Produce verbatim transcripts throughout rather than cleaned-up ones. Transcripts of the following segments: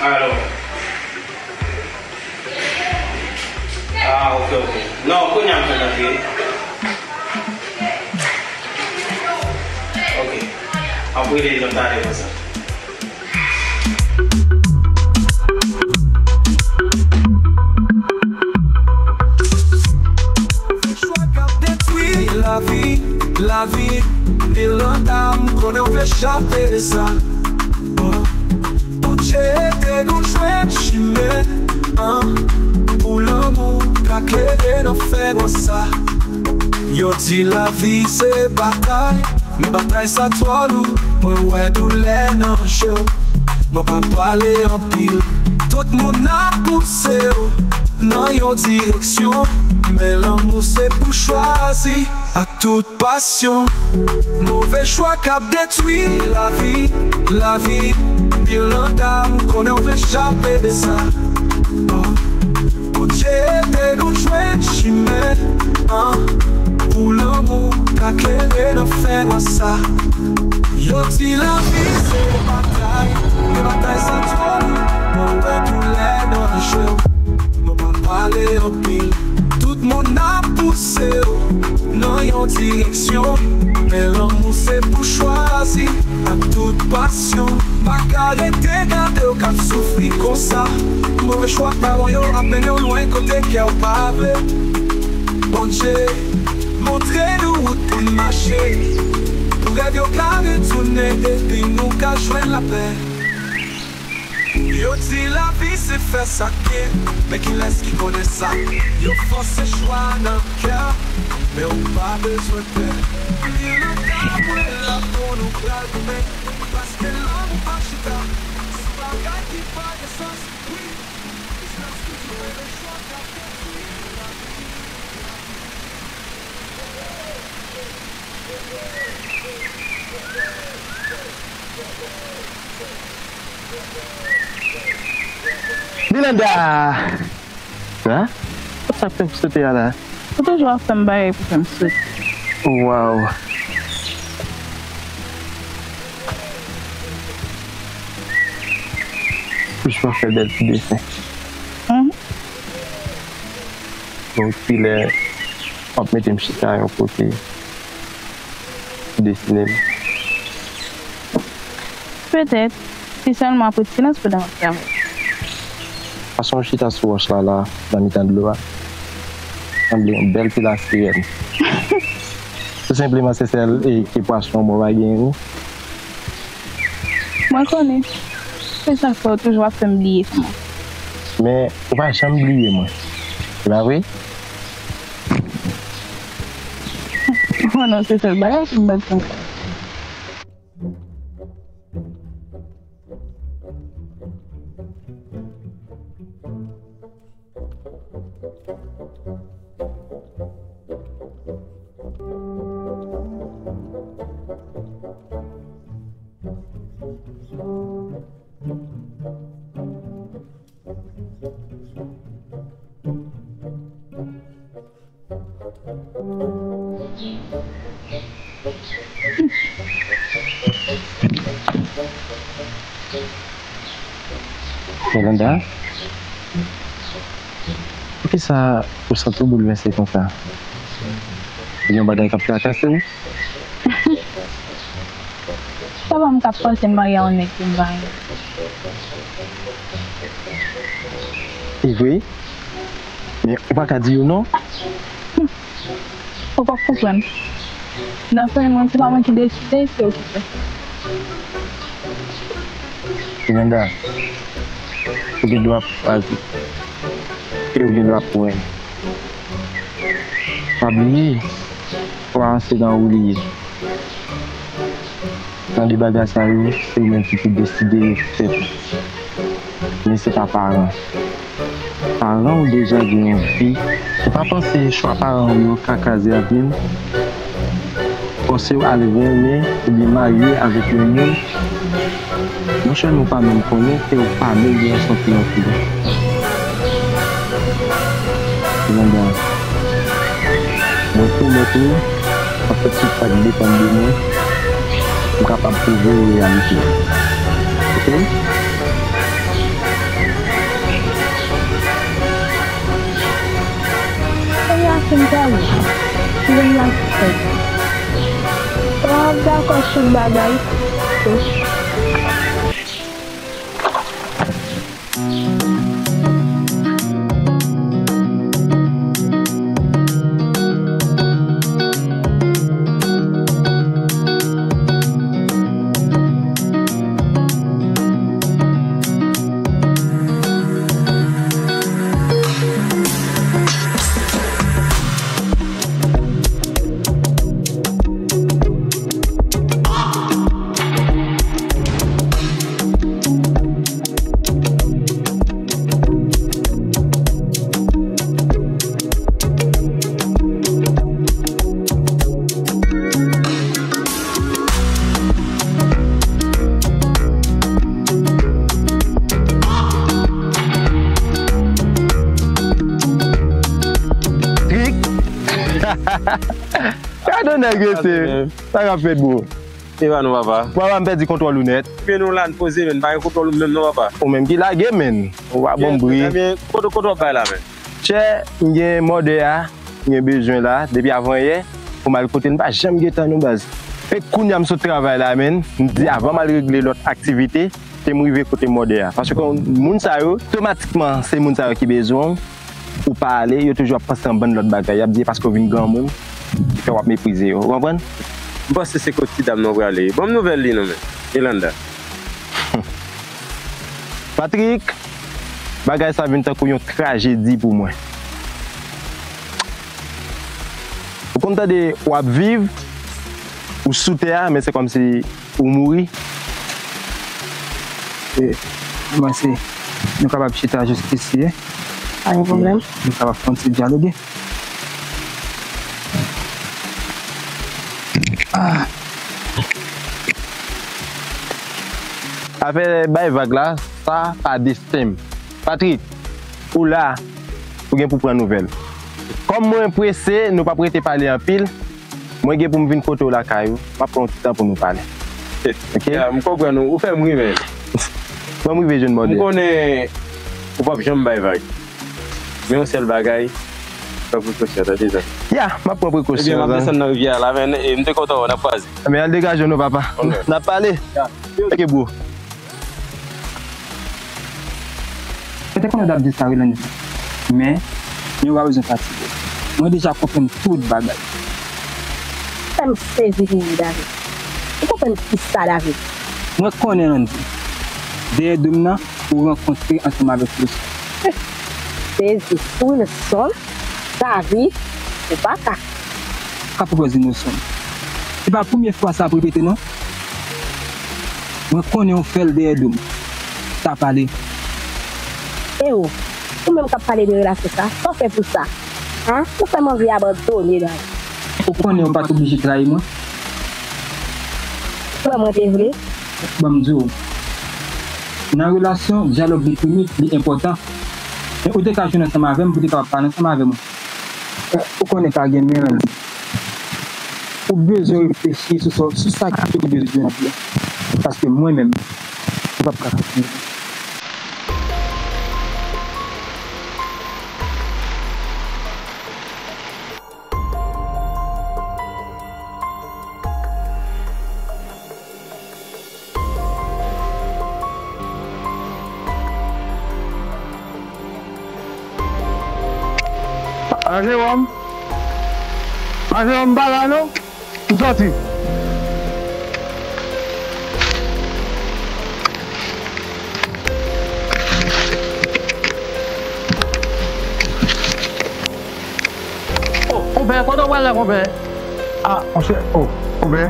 Alò. Ah, ok, ok. Non, kounye a m fèk antre. Ok. M ap rele l nan talè konsa. Chwa k ap detwi lavi, lavi. Miranda, m konnen w vle chape de sa. Bondye ede nou jwenn chimen an, pou lanmou ka klere nan fènwa sa. Yo di lavi se batay, men batay sa twò lou. Mwen wè doulè nan je w. Mwen pa pale anpil. Tout moun ap pouse w nan yon direksyon, men lanmou se pou chwazi ak tout pasyon. Move chwa k ap detwi lavi, lavi. Miranda, m konnen w vle chape de sa. Oh. Bondye ede nou jwenn chimen an, pou lanmou ka klere nan fènwa sa. Yo di lavi se batay, men batay sa twò lou. Mwen wè doulè nan je w. Mwen pa pale anpil. Tout moun ap pouse w nan yon direksyon, men lanmou se pou chwazi ak tout pasyon. Pa ka rete gade w k ap soufri konsa. Move chwa pawòl yo ap mennen w lwen kote kè w pa vle. Bondye montre nou wout pou n mache, pou rèv yo ka retounen epi nou ka jwenn lapè. Yo di lavi se fè sa k byen, men kilès ki konnen sa? Yo fòse chwa nan kè, men ou pa bezwen pè. Miranda, mwen la pou nou pral goumen, paske lanmou pa chita sou bagay ki pa gen sans. Wi, jis lèske nou move chwa k ap detwi lavi. Miranda! Sa? Sa fè m sote a la? Ou toujou ap fè m bagay pou fè m sote. Waw! Franchman, fè bèl ti desen. Mhm. Donk, kilè w ap mete m chita yon kote pou desine m? Petèt, si sèlman w ap ret silans pandan m ap travay. Fason w chita sou wòch la, la, nan mitan dlo a, sanble yon bèl ti lasirèn. Tou senpleman, se sèl e, e pwason mwen pa genyen, wi. Mwen konnen. Se sa k fè w toujou ap fè m bliye kòman. Men, ou pa janm bliye mwen. Se pa vre? Oh non, se sèl bagay ki m bat konsa. Miranda, poukisa ou santi w boulvèse konsa? Gen yon bagay k ap trakase w? Papa m t ap fòse m marye a yon nèg ke m pa renmen. E vre? Men ou pa ka di yo non. Ou p ap konprann. Nan fèy mwen, se pa mwen ki deside, se yo ki fè. Miranda, ou gen dwa pou chwazi. E ou gen dwa pou renmen. Pa bliye, ou pa ranse nan ou li ye. Jan de bagay sa yo, se ou menm ki pou deside fè tou. Men se pa paran. Paran w deja gen yon vi. Ou pa panse chwa paran w yo ka kraze lavi w? Fòse w al renmen oubyen marye avèk yon moun, monchè, nou pa menm konnen e ou pa menm gen yon santiman pou li. Miranda, mwen pwomèt ou, m ap fè tout sa k depann de mwen pou m kapab pwouve w reyalite a. Oke? Konprann, si w ap fè, w ap dakò sou bagay. Trik. Gade nèg yo se. Sa k ap fèt, bro? E pa nou, papa. Papa, m pèdi kontwòl ou nèt. Ebyen, nou la, n poze, men n pa gen kontwòl ou menm non, papa. Ou menm ki lage, men. Ou pa ban m bri. Ebyen, kote, kote w ap bay la, men? Chè, m gen mòdè a, m gen bezwen la, depi avanyè, pou m al kote l, m pa janm gen tan non, baz. E kounye a m sot travay la, men, m di avan m al regle lòt aktivite, ke m rive kote mòdè a. Paske moun sa yo, otomatikman, se moun sa yo ki bezwen w, ou pa ale, yo toujou ap panse an bann lòt bagay. Y ap di e paske w vin granmoun, ki fè w ap meprize yo. Ou konprann? M panse se kot ti dam nan w prale. Ban m nouvèl li non, men. Yolanda. Patrick, bagay sa vin tankou yon trajedi pou mwen. Ou konn tande w ap viv, ou sou tè a, men se kòmsi ou mouri. E, m panse nou kapab chita jis isi, e. Pa gen pwoblèm. Nou kapab fè yon ti dyaloge. Ah. Afè bay vag la, sa pa desten m. Patrick, ou la, ou gen pou pran nouvèl. Kòm mwen prese, nou p ap rete pale anpil. Mwen gen pou m vin kote w lakay ou. M ap pran yon ti tan pou nou pale. Ok? Ya, m konprann ou. Ou fè m ri, men. Fè m rive jwenn mòdè. M konnen ou p ap janm bay vag. Men yon sèl bagay, pran prekosyon, tande, zanmi. Ya, m ap pran prekosyon. Ebyen, m ap desann nan rivyè a la, men, e, m te kontan wè w, n ap kwaze. Ebyen, al degaje w non, papa. Ok. N ap pale. Ya. Ok, bro. Mwen te konnen w t ap di sa, Rolande. Men, nou pa bezwen fatige. Mwen deja konprann tout bagay. Sa m sezi pou ou, David. Ou konprann kisa, David? Mwen konnen, Landy. Dèyè do m nan, ou rankontre ansanm avèk Wilson. Sezi, Wilson? David, ou pa ka. Ka pou bòz inosan. Se pa premye fwa sa ap repete non. Mwen konnen w fè l dèyè do m. Sa pale. E ou, ou menm k ap pale de relasyon sa, sa w fè pou sa? An? Ou fè m anvi abandone, David. Ou konnen w pa t oblije trayi mwen. Ou wè mwen te vle. Ban m di w. Nan relasyon, dyalòg li primit, li enpòtan. Men ou te ka jwenn ansanm avè m pou w te kapab pale ansanm avè mwen. Ou konnen pa gen men, Landy. Ou bezwen reflechi sou sa, sou sa ke ou bezwen di a. Paske mwen menm, m p ap ka kontinye. A, Jewòm. A, Jewòm, m pa la non. M sòti. O, konpè, kote w pral la, konpè? A, monchè, o, konpè.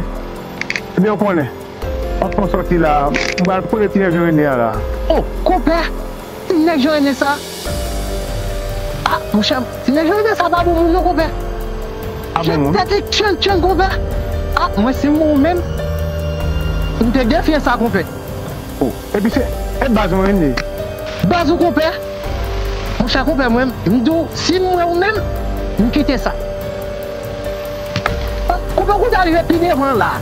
Ebyen, ou konnen. M ap pran sòti la. M pral kote ti nèg Jean René a la. O, konpè! Ti nèg Jean René sa? A, monchè, ti nèg Jean René sa pa bon moun non, konpè. A bon moun? Tèt li tchenn tchenn, konpè. A, mwen si m ou menm, m te defye sa, konpè. O, epi se, e baz mwen li ye. Baz ou, konpè? Monchè, konpè, mwen, m di w, si m wè ou menm, m kite sa. Konpè, ou ta rive pi devan la.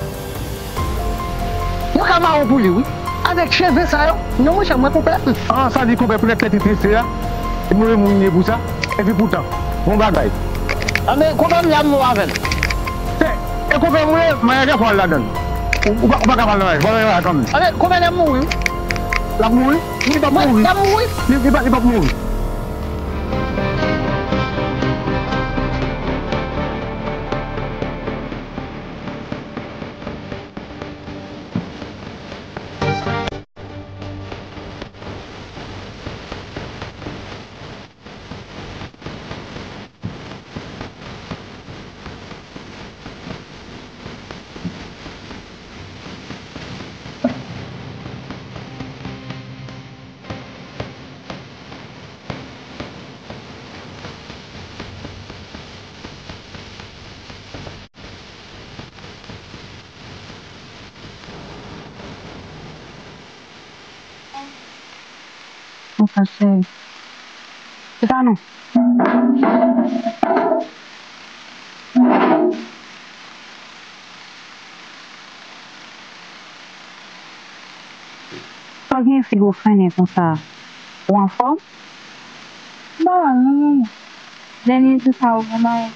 Mwen ka mawon pou li, wi. Avèk cheve sa yo. Non, monchè, mwen konpè. An, sa di konpè pou nèg tèt li trese a. E move moun li ye pou sa. Epi poutan, bon bagay. Tande, konpè m la m mò avè l. Se, e konpè m wi, mwen gen fòl ladan l. Ou, ou pa, ou pa ka pale nan mwen, mwen gen kanmenm. Tande, konpè m mouri. L ap mouri? Li p ap mouri. L ap mouri. Li, li p ap, li p ap mouri. Konsa cheri. Chita non. Sa w gen figi w fennen konsa? Ou anfòm? M pa mal non manman. Dènye jou sa yo vrèman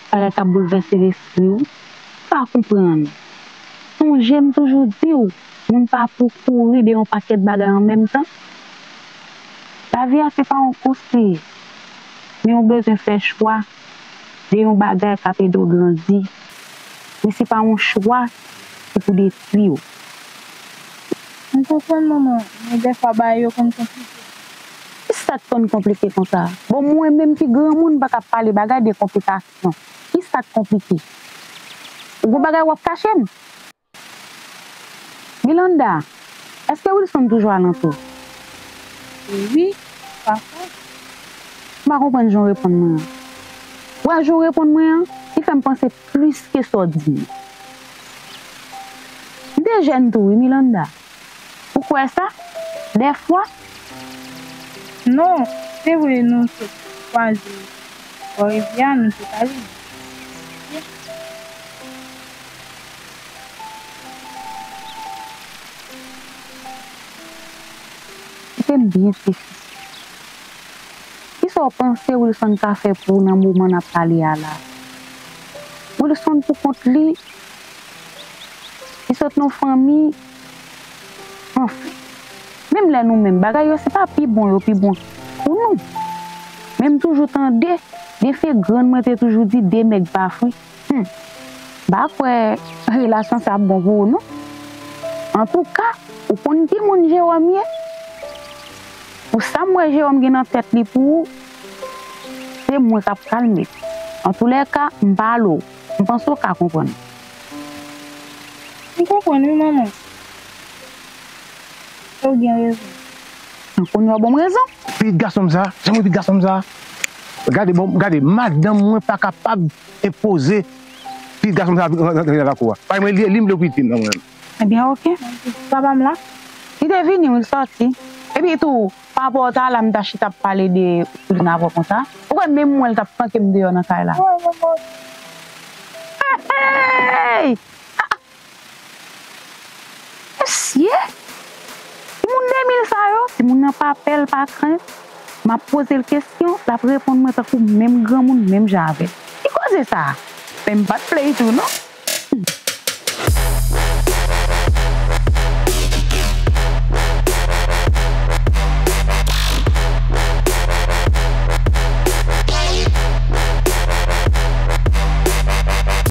bagay k ap boulvèse lespri w. M pa konprann. Sonje m toujou di w, moun pa pou kouri de yon pakèt bagay an menm tan. Lavi a se pa yon kous li ye, men ou bezwen fè chwa de yon bagay k ap ede w grandi. Men se pa yon chwa ki pou detwi w. M konprann manman, men dèfwa bagay yo konn konplike. Kisa k konn konplike konsa? Bon, mwen menm ki granmoun m pa ka pale bagay de konplikasyon. Kisa k konplike? Ou gon bagay w ap kache m? Milanda, èske Wilson toujou alantou? Wi, pafwa. M pa konprann jan w reponn mwen an. Wè jan w reponn mwen an, li fè m panse plis ke sa w di m. M te jèn tou wi, Milanda. Ou kwè sa? Dèfwa? Non, se vre nou sot kwaze bò rivyè a, nou te pale. Kite m byen reflechi. Kisa w panse Wilson ka fè pou w nan moman n ap pale a la? Wilson pou kont li, li sot nan fanmi, anfen. Menm lè nou menm, bagay yo se pa pi bon yo pi bon pou nou. Men m toujou tande, byenfe grann mwen te toujou di de mèg pa fri. Hmm. M pa kwè relasyon sa ap bon pou ou non. Antouka, ou konn ki moun Jewòm ye? Pou sa m wè Jewòm gen nan tèt li pou ou, se mwen k ap kalme l. Antoulèka, m pale w. M panse w ka konprann. M konprann wi, manman. Ou gen rezon. Kounye a w ban m rezon. Pitit gason m sa, jan mwen pitit gason m sa. Gade, bon, gade, madanm mwen pa kapab enpoze pitit gason m sa rantre nan lakou a. Bay mwen li, li m vle pou pitit nan mwen. Ebyen, oke. Papa m la? Li te vini, wi, l sòti. Epi tou, pa rapò ta la, m ta chita ap pale de Wilson avè w konsa. Ou kwè menm mwen, l t ap flanke m deyò nan kay la? Hey! Mesye! Timoun de mil sa yo, timoun nan pa pè, l pa kren. M ap poze l kesyon, l ap reponn mwen tankou menm granmoun, menm jan avè l. Ki koze sa a? Men m pa t play tou, non.